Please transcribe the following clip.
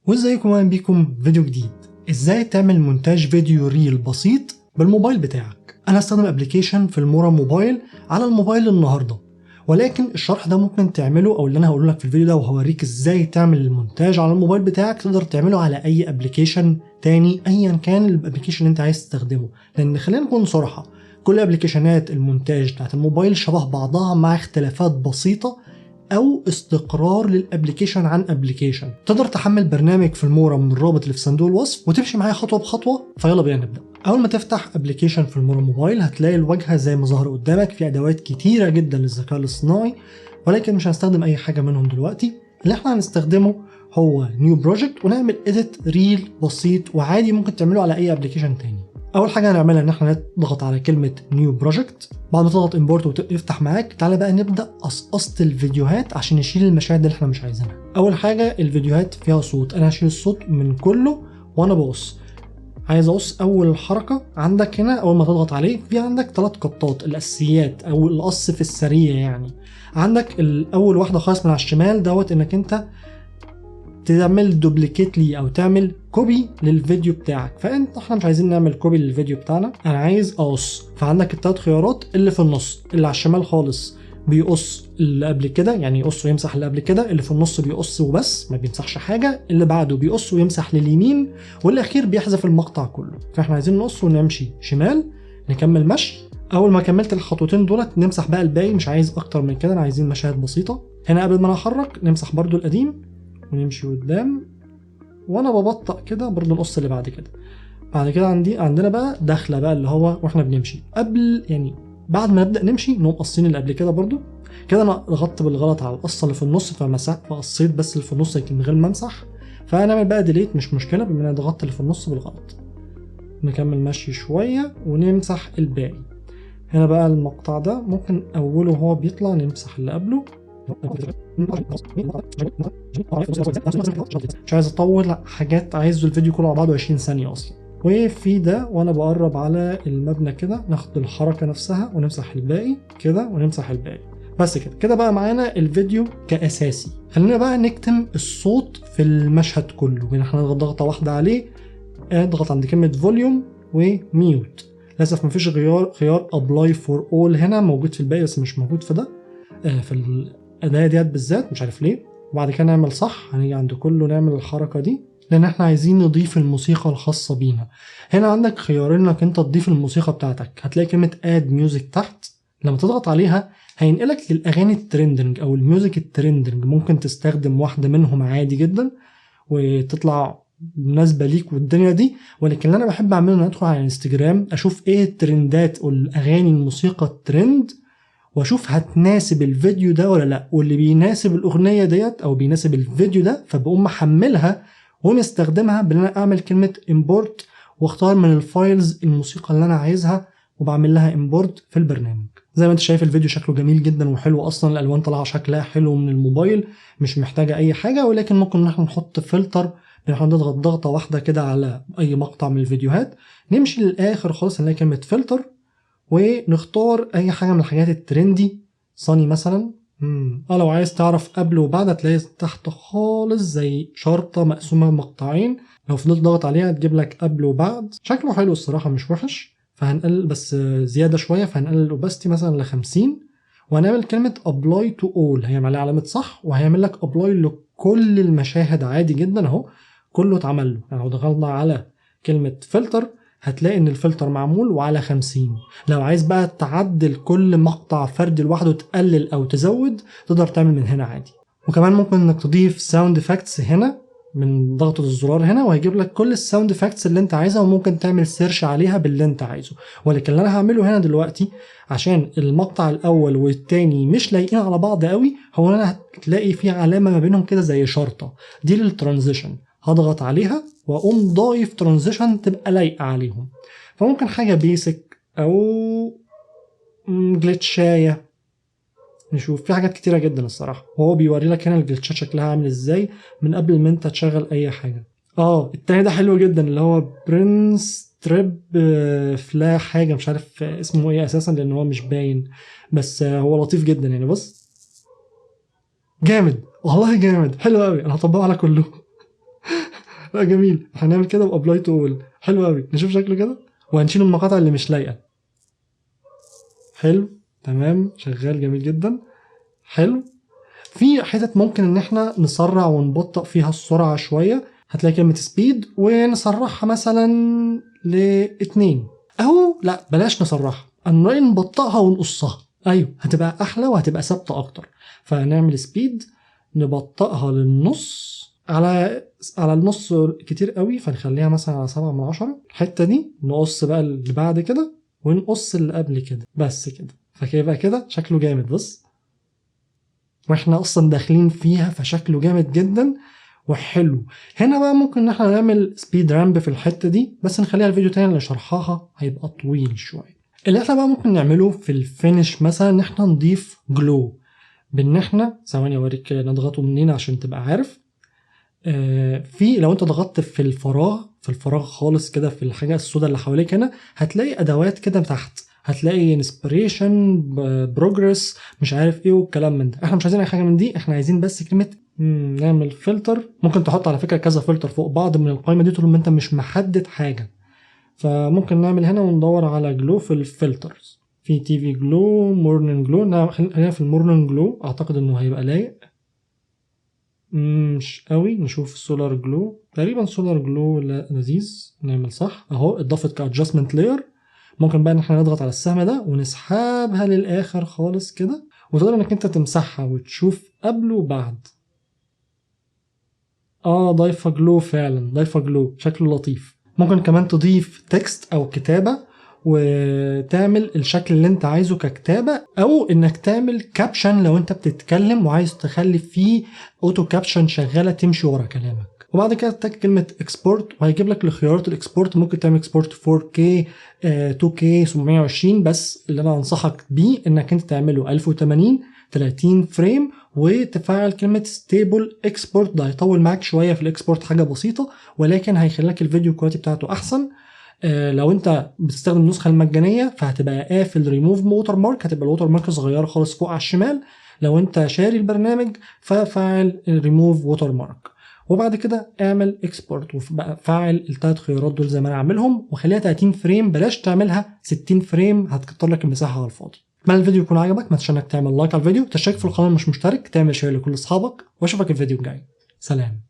وازيكم، اهلا بيكم فيديو جديد. ازاي تعمل مونتاج فيديو reel بسيط بالموبايل بتاعك. انا هستخدم application Filmora Mobile على الموبايل النهارده، ولكن الشرح ده ممكن تعمله او اللي انا هقوله لك في الفيديو ده وهوريك ازاي تعمل المونتاج على الموبايل بتاعك تقدر تعمله على اي application تاني ايا كان ال application اللي انت عايز تستخدمه. لان خلينا نكون صراحة، كل application ات المونتاج بتاعت الموبايل شبه بعضها مع اختلافات بسيطة او استقرار لل application عن application. تقدر تحمل برنامج Filmora من الرابط اللي في صندوق الوصف وتمشي معايا خطوة بخطوة. فيلا بينا نبدا. اول ما تفتح application Filmora Mobile هتلاقي الواجهة زي ما ظهر قدامك، في ادوات كتيرة جدا للذكاء الاصطناعي، ولكن مش هنستخدم اي حاجة منهم دلوقتي. اللي احنا هنستخدمه هو new project ونعمل edit reel بسيط وعادي ممكن تعمله على اي application تاني. اول حاجة هنعملها ان احنا نضغط على كلمة new project. بعد ما تضغط import ويفتح معاك، تعالى بقى نبدا قصقصه الفيديوهات عشان نشيل المشاهد اللي احنا مش عايزينها. اول حاجة الفيديوهات فيها صوت، انا هشيل الصوت من كله وانا بقص. عايز اقص اول حركة عندك هنا، اول ما تضغط عليه في عندك 3 cut ات الاساسيات او القص في السريع. يعني عندك الاول واحدة خالص من على الشمال دوت انك انت تعمل duplicate ليه او تعمل copy للفيديو بتاعك، فانت احنا مش عايزين نعمل copy للفيديو بتاعنا، انا عايز اقص. فعندك الثلاث خيارات اللي في النص، اللي على الشمال خالص بيقص اللي قبل كده، يعني يقص ويمسح اللي قبل كده، اللي في النص بيقص وبس ما بيمسحش حاجة، اللي بعده بيقص ويمسح لليمين، والاخير بيحذف المقطع كله. فاحنا عايزين نقص ونمشي شمال، نكمل مشي. اول ما كملت الخطوتين دولت نمسح بقى الباقي، مش عايز اكتر من كده، انا عايزين مشاهد بسيطة. هنا قبل ما انا احرك نمسح برده القديم ونمشي قدام، وانا ببطأ كده برضو نقص اللي بعد كده. بعد كده عندنا بقى دخله بقى اللي هو واحنا بنمشي قبل، يعني بعد ما نبدا نمشي نقوم قاصين اللي قبل كده برضو كده. انا ضغطت بالغلط على القصة اللي في النص فمسحت، فقصيت بس اللي في النص لكن من غير ما امسح، فهنعمل بقى delete مش مشكلة بما ان انا ضغطت اللي في النص بالغلط. نكمل مشي شوية ونمسح الباقي. هنا بقى المقطع ده ممكن اوله وهو بيطلع نمسح اللي قبله. مش عايز اطول حاجات، عايز الفيديو كله على بعضه 20 ثانية اصلا. وفي ده وانا بقرب على المبنى كده ناخد الحركة نفسها ونمسح الباقي كده ونمسح الباقي، بس كده. كده بقى معانا الفيديو كأساسي. خلينا بقى نكتم الصوت في المشهد كله، يعني احنا نضغط ضغطة واحدة عليه، اضغط عند كلمة volume و mute. للأسف مفيش خيار apply for all هنا، موجود في الباقي بس مش موجود في ده، في الأداة ديت بالذات مش عارف ليه. وبعد كده نعمل صح، هنيجي عند كله نعمل الحركة دي لأن احنا عايزين نضيف الموسيقى الخاصة بينا. هنا عندك خيارين انك انت تضيف الموسيقى بتاعتك، هتلاقي كلمة add music تحت، لما تضغط عليها هينقلك للأغاني ال trending أو ال music ال trending، ممكن تستخدم واحدة منهم عادي جدا وتطلع مناسبة ليك والدنيا دي. ولكن اللي أنا بحب أعمله إن أدخل على انستجرام أشوف إيه الترندات والأغاني الموسيقى الترند واشوف هتناسب الفيديو ده ولا لا، واللي بيناسب الاغنية ديت او بيناسب الفيديو ده فبقوم محملها ومستخدمها بان انا اعمل كلمة import واختار من ال files الموسيقى اللي انا عايزها وبعمل لها import في البرنامج. زي ما انت شايف الفيديو شكله جميل جدا وحلو، اصلا الالوان طالعه شكلها حلو من الموبايل، مش محتاجه اي حاجة. ولكن ممكن ان احنا نحط فلتر، ان احنا نضغط ضغطه واحدة كده على اي مقطع من الفيديوهات، نمشي للاخر خالص نلاقي كلمة فلتر ونختار اي حاجة من الحاجات ال trendy، sunny مثلا. لو عايز تعرف قبل وبعد هتلاقي تحت خالص زي شرطه مقسومة مقطعين، لو فضلت ضغط عليها تجيب لك قبل وبعد. شكله حلو الصراحة مش وحش. فهنقلل بس زيادة شوية، فهنقلل ال opacity مثلا ل 50 وهنعمل كلمة apply to all، هيعمل عليها علامة صح وهيعمل لك apply لكل المشاهد عادي جدا اهو، كله اتعمل له. يعني لو دخلنا على كلمة فلتر هتلاقي ان الفلتر معمول وعلى 50. لو عايز بقى تعدل كل مقطع فرد لوحده، تقلل او تزود، تقدر تعمل من هنا عادي. وكمان ممكن انك تضيف sound effects هنا من ضغطة الزرار هنا، وهيجيب لك كل ال sound effects اللي انت عايزها، وممكن تعمل search عليها باللي انت عايزه. ولكن اللي انا هعمله هنا دلوقتي عشان المقطع الاول والتاني مش لايقين على بعض قوي، هو انا هتلاقي في علامة ما بينهم كده زي شرطة، دي لل transition، هضغط عليها واقوم ضايف transition تبقى لايقة عليهم. فممكن حاجة basic او glitch ايه، نشوف في حاجات كتيرة جدا الصراحة. وهو بيوري لك هنا ال glitch ات شكلها عامل ازاي من قبل ما انت تشغل اي حاجة. التاني ده حلو جدا اللي هو برنس تريب، فلا حاجة مش عارف اسمه ايه اساسا لان هو مش باين، بس هو لطيف جدا يعني. بص جامد والله، جامد حلو قوي، انا هطبقه على كله. لا جميل، هنعمل كده و apply to all. حلو قوي، نشوف شكله كده، وهنشيل المقاطع اللي مش لايقة. حلو تمام، شغال جميل جدا. حلو، في حتت ممكن ان احنا نسرع ونبطئ فيها السرعة شوية. هتلاقي كلمة speed ونسرعها مثلا ل2، او لا بلاش نسرعها، انا رأيي نبطئها ونقصها. ايوه هتبقى احلى وهتبقى ثابتة اكتر. فهنعمل speed نبطئها للنص، على النص كتير قوي، فنخليها مثلا على 7/10. الحتة دي نقص بقى اللي بعد كده ونقص اللي قبل كده، بس كده. فكده بقى كده شكله جامد. بص واحنا اصلا داخلين فيها فشكله جامد جدا وحلو. هنا بقى ممكن ان احنا نعمل speed ramp في الحتة دي، بس نخليها الفيديو تاني اللي شرحها هيبقى طويل شوية. اللي احنا بقى ممكن نعمله في ال finish مثلا ان احنا نضيف glow، بان احنا ثواني اوريك نضغطه منين عشان تبقى عارف. في لو انت ضغطت في الفراغ، في الفراغ خالص كده في الحاجة السوداء اللي حواليك هنا، هتلاقي ادوات كده تحت، هتلاقي inspiration، progress، مش عارف ايه والكلام من ده. احنا مش عايزين اي حاجة من دي، احنا عايزين بس كلمة نعمل فلتر. ممكن تحط على فكرة كذا فلتر فوق بعض من القائمة دي طول ما انت مش محدد حاجة. فممكن نعمل هنا وندور على glow في ال filters، في TV glow، morning glow. خلينا في ال morning glow، اعتقد انه هيبقى لايق. مش قوي. نشوف solar glow، تقريبا solar glow لذيذ. نعمل صح اهو، اضافت ك adjustment layer. ممكن بقى ان احنا نضغط على السهم ده ونسحبها للاخر خالص كده، وتقدر انك انت تمسحها وتشوف قبل وبعد. ضايفه glow فعلا، ضايفه glow، شكله لطيف. ممكن كمان تضيف text او كتابه وتعمل الشكل اللي انت عايزه ككتابه، او انك تعمل caption لو انت بتتكلم وعايز تخلي فيه auto caption شغالة تمشي ورا كلامك. وبعد كده تك كلمة export وهيجيب لك الخيارات ال export. ممكن تعمل export 4K، 2K، 720، بس اللي انا انصحك بيه انك انت تعمله 1080 30 frame وتفعل كلمة stable export. ده هيطول معاك شوية في ال export، حاجة بسيطة، ولكن هيخلي لك ال video quality بتاعته احسن. لو انت بتستخدم النسخة المجانية فهتبقى قافل ريموف ووتر مارك، هتبقى ال watermark صغيرة خالص فوق على الشمال. لو انت شاري البرنامج ففعل ريموف ووتر مارك، وبعد كده اعمل export وفعل الثلاث خيارات دول زي ما انا عاملهم، وخليها 30 frame، بلاش تعملها 60 frame هتكتر لك المساحة على الفاضي. اتمنى الفيديو يكون عجبك، ما تنساش انك تعمل like على الفيديو، تشترك في القناة مش مشترك، تعمل share لكل اصحابك، واشوفك الفيديو الجاي. سلام.